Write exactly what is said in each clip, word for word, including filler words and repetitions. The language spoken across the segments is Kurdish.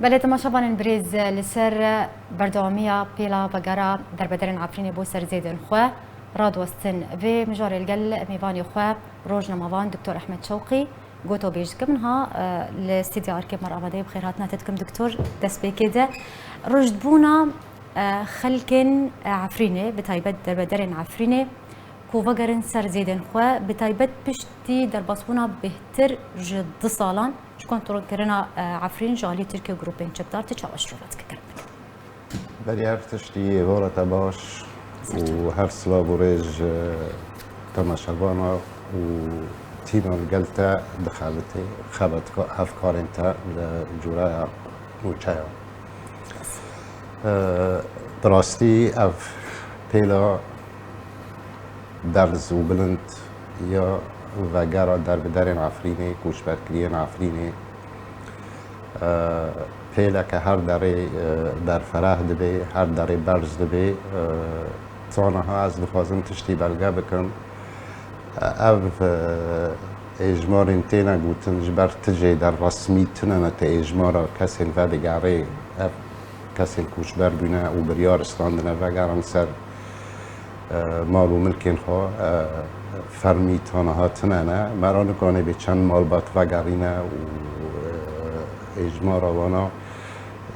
Belê, temaşevanên birêz, li ser berdewamiya pêla vegera derbederên Efrînê bo ser zêdên xwe radiwestin. Vê mijarê li gel mêvanê xwe rojnamevan Doktor Ehmed Çewqî gotobêj dikim. Niha, e, li stûdyoya Erkê me re amade ye. Bi xêr hatina te dikim Doktor, destpêkê de. Rojbûna, e, xelkên, e, Efrînê, bi taybet derbederên Efrînê ku vegerin ser zêdên xwe, bi taybet piştî derbasbûna bêhtir ji du salan, ji kontrolkirina, e, Efrîn ji alî Tirkiye û grûpên çepdar, tu çawa şirove dike, kerem bike? Berî her tiştî êvara te baş û her silav û rêz ji temaşevana û tîma li gel te dixebitê, xebetka-, hevkarên te li cûreya nûçeya. E, bi rastî ev pêla berz û bilind ya vegera derbiderên Efrînê, koçberkiriyên Efrînê, e, pêleke her derê, e, berfereh dibe, her derê berz dibe. E, ta niha ez dixwazim tiştî belge bikim. Ev, e, êjmarên têne gotin ji ber tu jêder resmî tune ne, te êjmara kesên vedigerê, ev kesên koçber bûne û biryar standine vegerin ser, e, mal û milkên xwe, e, fermî ta niha tune ne. Me re nikane bê çend malbat vegerîne û, e, êjmara wana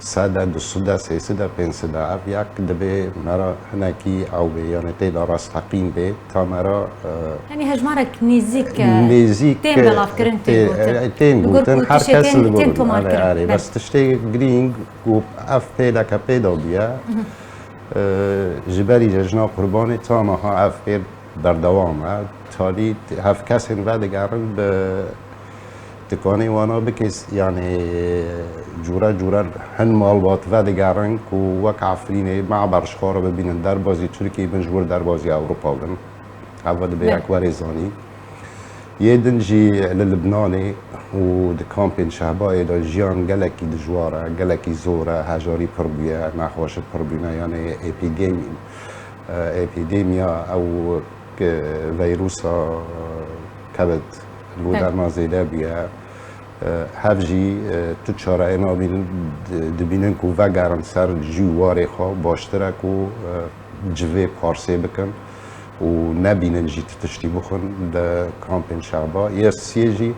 Sede, du sede, sê sede, pênc sede, ev yek dibe me re hinekî ew bê, yanî tê de rasteqîn bê, ta me re, e, Yanî hejmarek nêzîk, e, nêzîk, tên e, belavkirin, tên tê-, gotin. E, tên Li gor gotin, ku her tiştê kes tên, li gor tên in. Tomarkirin. Erê, erê, Belê. Bes tiştê girîng ku ev pêleke pê de bûye, e, ji berî cejna Qurbanê ta niha ev pêl berdewam e. Talî hev kesên vedigerin bi Dikanê wana bike, yanî cûre cûre hin malbat vedigerin ku wek Efrînê me'ber ji xwe re bibînin derbazî Tirkiyê bin, ji wir derbazî Ewropa bin. Heva dibe Belê. Yek werê zanîn. Yê din jî li Libnanê û di kampên Şehbayê de jiyan gelekî dijwar e, gelekî zor e, hejarî pir bûye, nexweşi pir bûne, yanî epîdemî, e, epîdemiya ew ke veyrusa, e, kebid li wê Belê. Derman zêde bûye. E, hev jî, e, tu çareyê nabînin, di-, dibînin ku vegerin ser cî û warê xwe, baştir e ku, e, civê parsê bikin û nebînin jî tu tiştî bixwin di kampên Şehba. Yê siyê jî,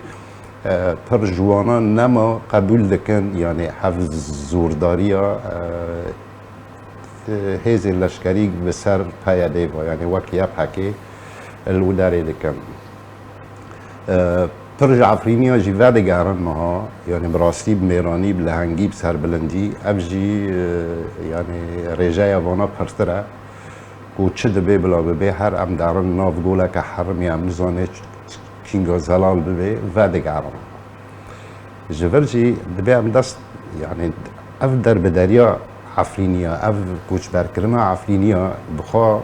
e, pir ji wana nema qebûl dikin, yanî hev zordariya, e, hêzên leşkerî bi ser P Y D'ê ve, yanî wek Y P G li wî derê dikin. E, pir ji Efrîniya jî vedigerin niha, yanî bi rastî, bi mêranî, bi lehengî, bi serbilindî, ev jî, e, yanî rêjeya vana pirtir e. Ku çi dibe bila bibe, her em derin nav goleke herimê, em nizane ç-, ç-, kînga zelal bibe, vedigerin. Ji vir jî dibe em dest, yanî ev derbideriya Efrîniya, ev koçberkirina Efrîniya bi xwe,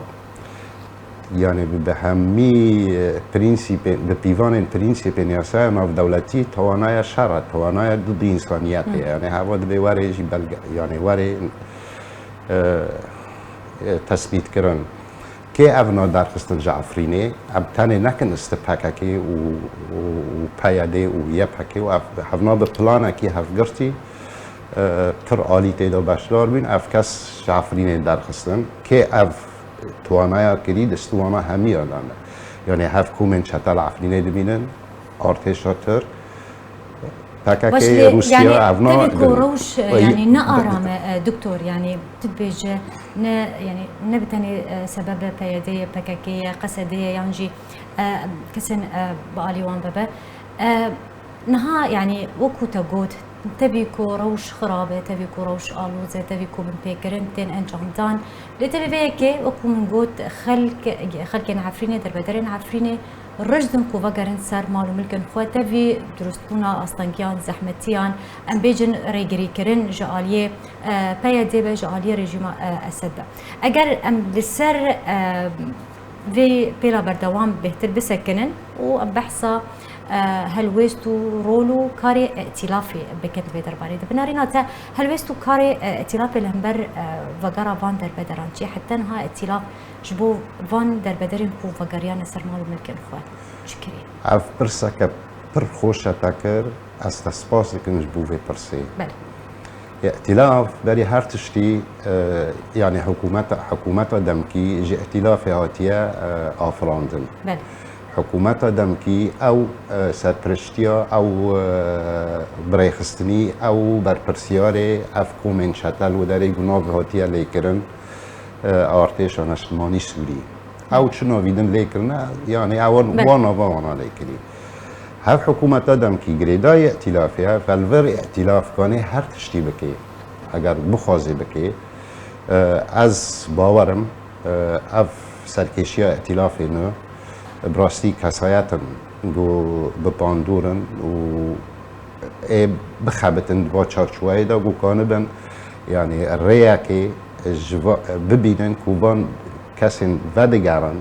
yanî bi, bi hemî, e, prensîpên, bi pîvanên prensîpên yasaya navdewletî tewanaya şer e, tewanaya didî însaniyetê. Hı. Yanî heva dibe were jî belge, yanî were, e, e, tespîtkirin. Kê evna derxistin ji Efrînê? Em tenê nekin sti P K K û, û, û P Y D û Y P G û ev hevna bi planekî hevgirtî, e, pir alî tê de beşdar bûn. Ev kes ji Efrînê derxistin. Kê ev twanaya kirî, di sti wana hemiya de ne. Yanî hev komên çete li Efrînê dibînin, artêşa Tirk, P K K, Baş lê, Rûsya, yanî, evna tevî ku din. Rewş, e, Ay, yanî ne bi- aram e, e, doktor, yanî tu dibêje ne, yanî ne bi tenê, e, sebebe P Y D ye, P K K ye, Q S D ye, yan jî, e, kesên, e, bi alî wan bibe. E, niha, yanî wekû te got, tevî ku rewş xirab e, tevî ku rewş aloz e, tevî ku binpêkirin tên encamdan. Lê tevî vê yekê, wekû min got, xelk, xelkên Efrînê, derbedarên Efrînê, Rijd in ku vegerin ser mal û milkên xwe, tevî durustbûna astengiyan, zehmetiyan, em bêjin rêgirîkirin ji aliyê, e, P Y D be, ji aliyê rejîma, e, Esed be. Eger em li ser, e, vê pêla berdewam bêhtir bisekinin û em behsa, e, helwêst û rol û karê îtîlafê bikin vê derbarê de. Bi nerîna te helwêst û karê, e, îtîlafê li hember, e, vegera van derbederan çi ye? Heta niha îtîlaf Ji bo van derbederên ku vegeriyane ser mal û milkên xwe çi kirî? Ev pirseke pir xweş e te kir, ez te spas dikim ji bo vê pirsê. Belê. Îtilaf berî her tiştî, e, yanî hikûmeta, hikûmeta demkî ji îtilafê hatiye, e, afirandin. Belê. Hikûmeta demkî ew, e, serpiriştiya, ew, e, birêxistinî, ew berpirsiyarê ev komên çete li wê derê gunav hatiye lêkirin, e, artêşa neştimanî Sûrî. Ew çi navî din lê kirine, yanî ew Belê. wan nava wana lê kirî. Hev hikûmeta demkî girêdayî îtilafê ye, ve li vir îtilaf kanê her tiştî bikê, eger bixwazê bikê. E, ez bawer im, e, ev serkêşiya îtilafê nû bi rastî kesayet in ku bi bandor in û ê bixebitin di va çarçoweyê de ku kanibin, yanî rêyekê ji va-, bibînin ku van kesên vedigerin,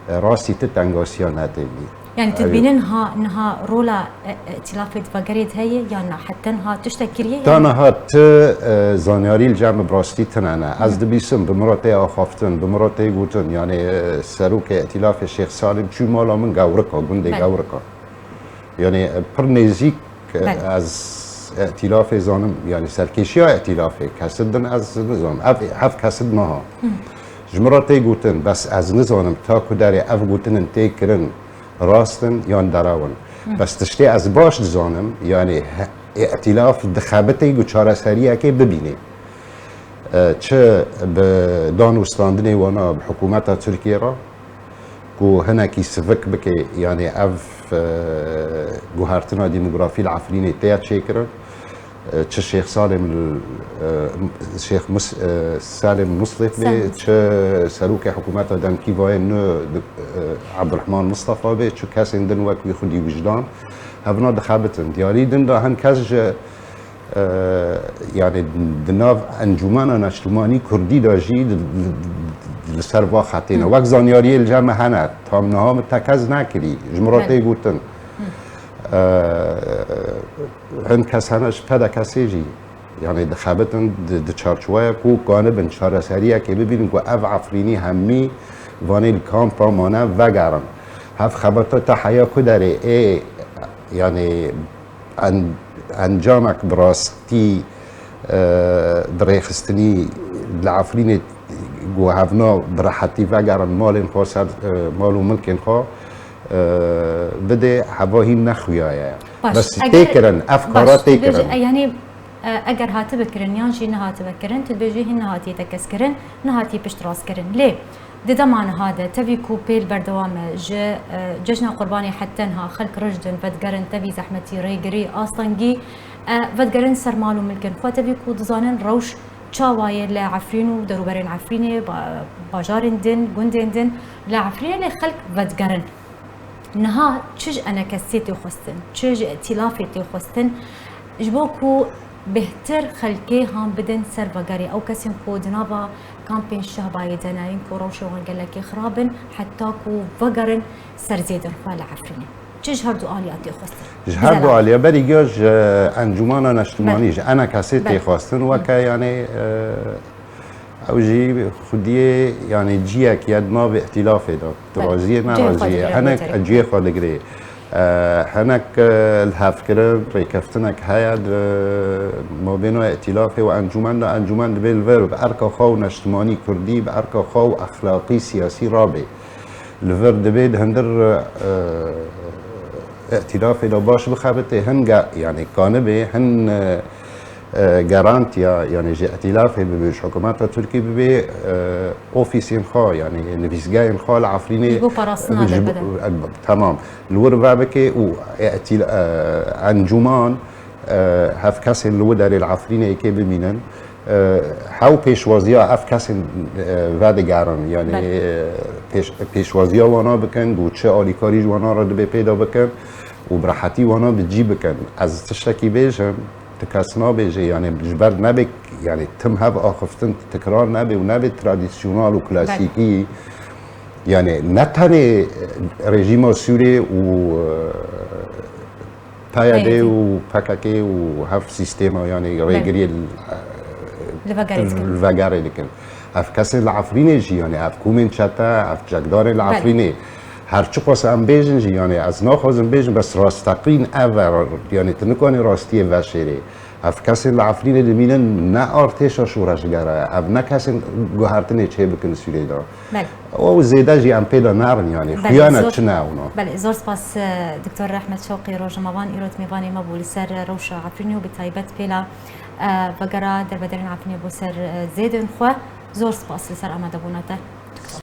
rastî ti tengasiya netênî. Yani tu Ew- dibînin ha niha rola, e, e, îtilafê di vegerê de heye yan na heta niha tiştek kiriye? Ta niha ti, e, zanyarî li cem bi rastî tine ne. Ez Hı. dibîsim bi min re tê axaftin, bi min re tê gotin, yani, e, serokê îtilafê Şêx Salim çû mala min Gewrika, gundê Belê. Gewrika. Yani, e, pir nêzîk, e, Belê. ez îtilafê zanim, yani serkêşiya îtilafê, kesid din ez nizanim. Ev, ev kesid niha. Hı. Ji min re tê gotin, bes ez nizanim ta ku derê ev gotinin tê kirin rast in yan derew in. Hı. Bes tiştê ez baş dizanim, yani he-, îtilaf dixebitê ku çareseriyekê bibînê. E, çi bi dan û standinê wana bi hikûmeta Tirkiyê re, ku hinekî sivik bike, yani ev, e, guhertina demografî li Efrînê tê çêkirin. E, çi Şêx Salêm, e, Şêx Mus-, e, Salêm Muslih bê, Salêm. çi serokê hikûmeta demkî vayê nû, e, Ebdulrehman Mustafa bê, çi kesên din wek wî xwedî wijdan, hevna dixebitin. Diyarî din de hin kes ji, e, yani di nav Encûmena Neştimanî Kurdî de jî di, di, di, li ser va xetê ne. Hı. Wek zanyariyê li cem me hene, tam niha min tekez nekirî, ji min re Belê. tê gotin. Hı. E, hin kes hene ji P D K'ê jî, yani dixebitin di, di çarçoweya ku kanibin çareseriyekê bibînin ku ev Efrînî hemî vanê li kampa mane vegerin. Hev xebata te heya ku derê ê, yani en-, encamek bi rastî, e, bi rêxistinî li Efrînê ku hevna bi rehetî vegerin malên xwe ser, e, mal û milkên xwe, e, bidê, heva hîn nexuyaye. Baş, Bes eger, tê kirin, ev baş, kara tê tu bêjî, kirin. e, yani, e, eger hatibe kirin yan jî nehatibe kirin, tu dibêjî hîn nehatiye tekez kirin, nehatiye piştrast kirin. Lê di dema niha de tevî ku pêl berdewam e, ji, e, cejna Qurbanê heta niha xelk rijd in, vedigerin tevî zehmetî, rêgirî, astengî, e, vedigerin ser mal û milkên xwe, tevî ku dizanin rewş çawa ye li Efrîn û derûberên Efrînê, ba-, bajarên din, gundên din, li Efrînê lê xelk vedigerin. Niha çi ji ENKSê tê xwestin, çi ji îtîlafê tê xwestin, ji bo ku bêhtir xelkê han bidin ser vegerê, ew kesên ku di nava kampên Şehbayê de ne, yên ku rewşê wan gelekî xirab in, heta ku vegerin ser zêdên xwe li Efrînê. Çi ji her du aliya tê xwestin? Ji her du aliya, berî giya ji Encûmana Neştimanî, Belê. ji ENKSê tê Belê. xwestin, Hı. weke, yani, e, ew jî xwediyê, yani, ciyek ye di navê îtîlafê de. Belê. Raziyê, Cihê xwe neraziyê. digire Hinek bêterî. cihê xwe digirê. E, hinek, e, lihevkirin, rêkeftinek heye di mabêna îtîlafê û encûmen de. Encûmen dibê li vir bi erka xwe û neştimanî kurdî, bi erka xwe û exlaqî, siyasî rabê. Li vir dibê di hundir, e, îtîlafê de baş bixebitê, hin ge-, yani kanibê, hin, e, e, garantiya, yani ji îtîlafê bibe, ji hikûmeta Tirkî bibe, e, ofîsên xwe, yani nivîsgehên xwe li Efrînê Ji bo parastina ji bo, derbedin. e, temam. Li wir vebike û îtîl-, e, encûman, e, hev kesên li wir derê li Efrînê yekê bimînin. E, hew pêşwaziya ev kesên, e, vedigerin, yani, Belê. e, pêş-, pêşwaziya wana bikin, ku çi alîkarî ji wana re dibê pêda bikin û bi rehetî wana bi cî bikin. Ez tiştekî bêjim, tu kes nabêje, yani ji ber nebe, yani tim hev axiftin tikrar nebe û nebe tradisyonal û klasîkî. Belê. Yani ne tenê rejîma Sûrê û, e, P Y D P Y D. û P K K û hev sîstema, yani Belê. rêgiriyê li, Li vegerê dikin. li vegerê dikin. Ev kesên li Efrînê jî, yani ev komên çete, ev çekdarên li Belê. Efrînê, her çiqas em bêjin jî, yani ez naxwazim bêjim, bes rasteqîn ev e, yani tu nikanî rastiyê veşêrê. Ev kesên li Efrînê dimînin ne artêşa şoreşgera ye, ev ne kesên guhertinê çêbikin Sûriyê de. Belê. Ew zêde jî em pê de nerin, yanî Belê, xuyana zor- çi ne ewno. Belê, zor spas, e, Doktor Ehmed Şewqî Rojnamevan, îro mêvanê me bû li ser rewşa Efrînê û bi taybet pêla, e, vegera derbederên Efrînê bo ser, e, zêdên xwe. Zor spas li ser amadebûna te.